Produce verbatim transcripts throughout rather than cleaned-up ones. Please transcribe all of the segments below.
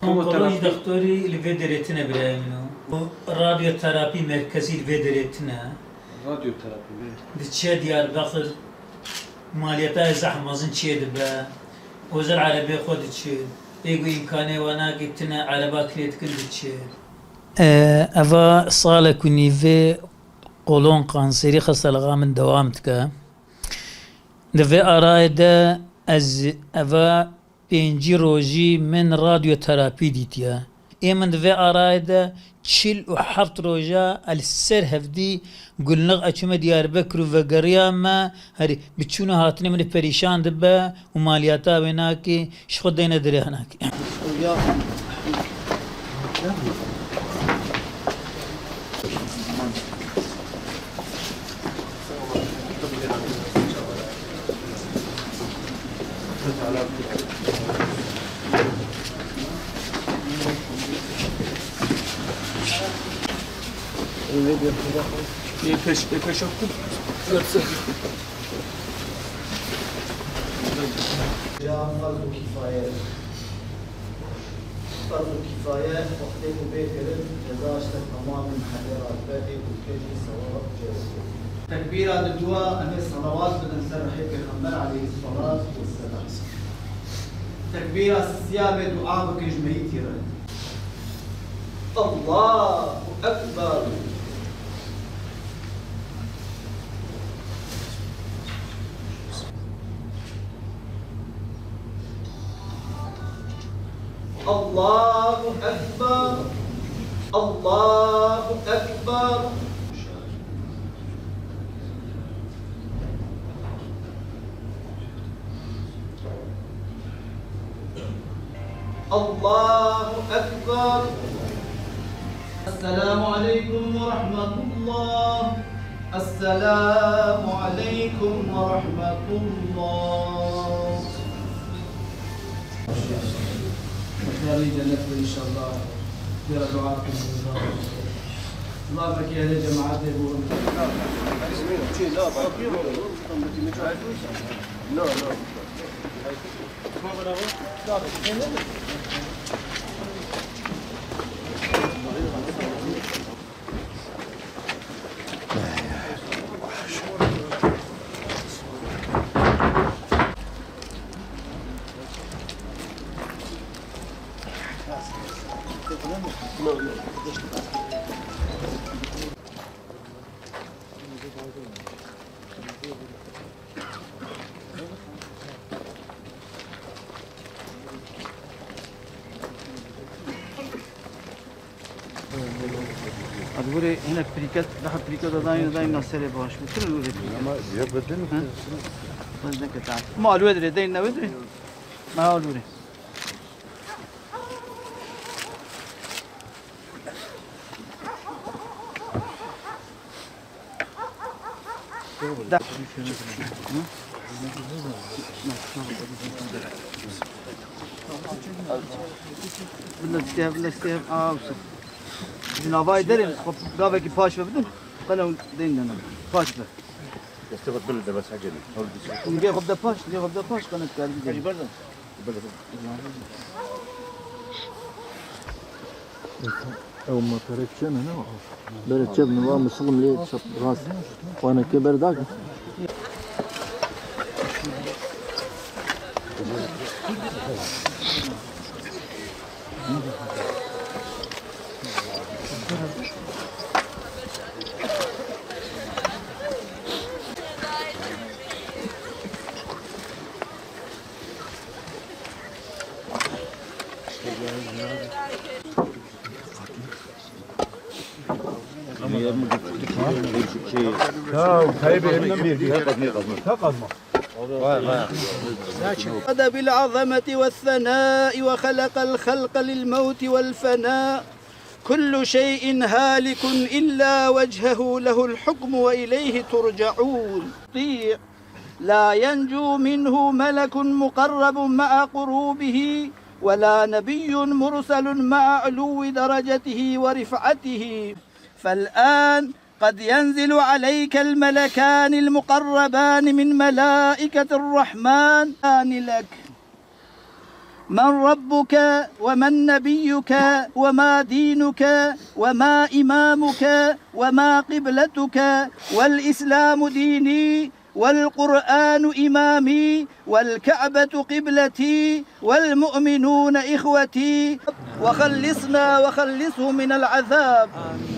Onkolojî doktorî li vê derê tine birayê min o. Û radyoterapî merkezî li vê derê tine. Radyoterapî, belê. Diçe Diyarbekir, maliyeta zehf mezin çê dibe. Ozel erebê xwe diçe. Ê ku îmkanê wan nake tine, ereba kirê dikin diçe. E, eva salek û nîvê kolon kanserî xestelixa min dewam dike. Di vê arayê de ez eva pêncî rojî min radyoterapî dîtiye. Ê min di vê arayê de çil û heft roja ez li ser hevdî Gulnix ez çûme Diyarbekir û vegeriyame herî. Bi çûn û hatinê min perîşan dibe û maliyata wê nake, ji xwe deyne dirêx nake. Ê peş, ê peş attım. Ya farz-ı kifaye. Farz-ı kifaye, wextê ku bê kirin, ceza işte tamamên heyê radibe ê û kê jî sewab cêwekê. Tekbîra di dua, em ê salawat bidin ser rihê Pêxember aleyhissalatu vesselam. Tekbîra sisiya bê dua bikin ji meyîtî re. Allahu Ekber. Allahu Ekber. Allahu Ekber. Allahu Ekber. Esselamu aleyküm ve rahmetullah. Esselamu aleyküm ve rahmetullah. Mekanı cennet inşallah. Bir dua kılın. Allah ve kere cemaat de bu. No, no. Hadi buraya yine priket, daha priket da yine da yine sere baş. Bütün öyle priket. Ama ya bedel mi? Bas ne kadar? Ma alüvedre, değil ne vedre? Ma alüvedre. Bila stêv, bila stêv, awsa. Ji navayê derê xwe gavekî paş ve bidin. Qene û deyndene. Paş be. Destê xwe bil de bes hecê min. Hewl dîsa. Nigê xwe bide paş, nigê xwe bide paş, qene dikari bidin. Hecî berdan. Ew motorek çend e, ne? Bere çep niva misilm lê çep rast. Xwaneke ber dak. Ya, Tayyip Emin'den bir. Tek atma. Vay, vay. قد بالعظمة والثناء وخلق الخلق للموت والفناء. كل شيء هالك إلا وجهه له الحكم وإليه ترجعون. لا ينجو منه ملك مقرب مع قروبه، ولا نبي مرسل مع علو درجته ورفعته. فالآن قد ينزل عليك الملكان المقربان من ملائكة الرحمن لك. من ربك ومن نبيك وما دينك وما إمامك وما قبلتك؟ والإسلام ديني والقرآن إمامي والكعبة قبلتي والمؤمنون إخوتي، وخلصنا وخلصهم من العذاب.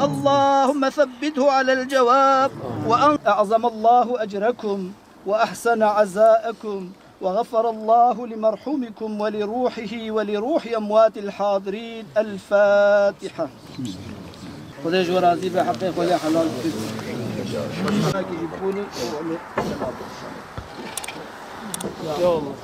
اللهم ثبته على الجواب، وأن أعظم الله أجركم وأحسن عزاءكم، وغفر الله لمرحومكم ولروحه ولروح أموات الحاضرين. الفاتحة. Xwedê ji we razî be, heqê xwe lê helal bike. Ya Allah.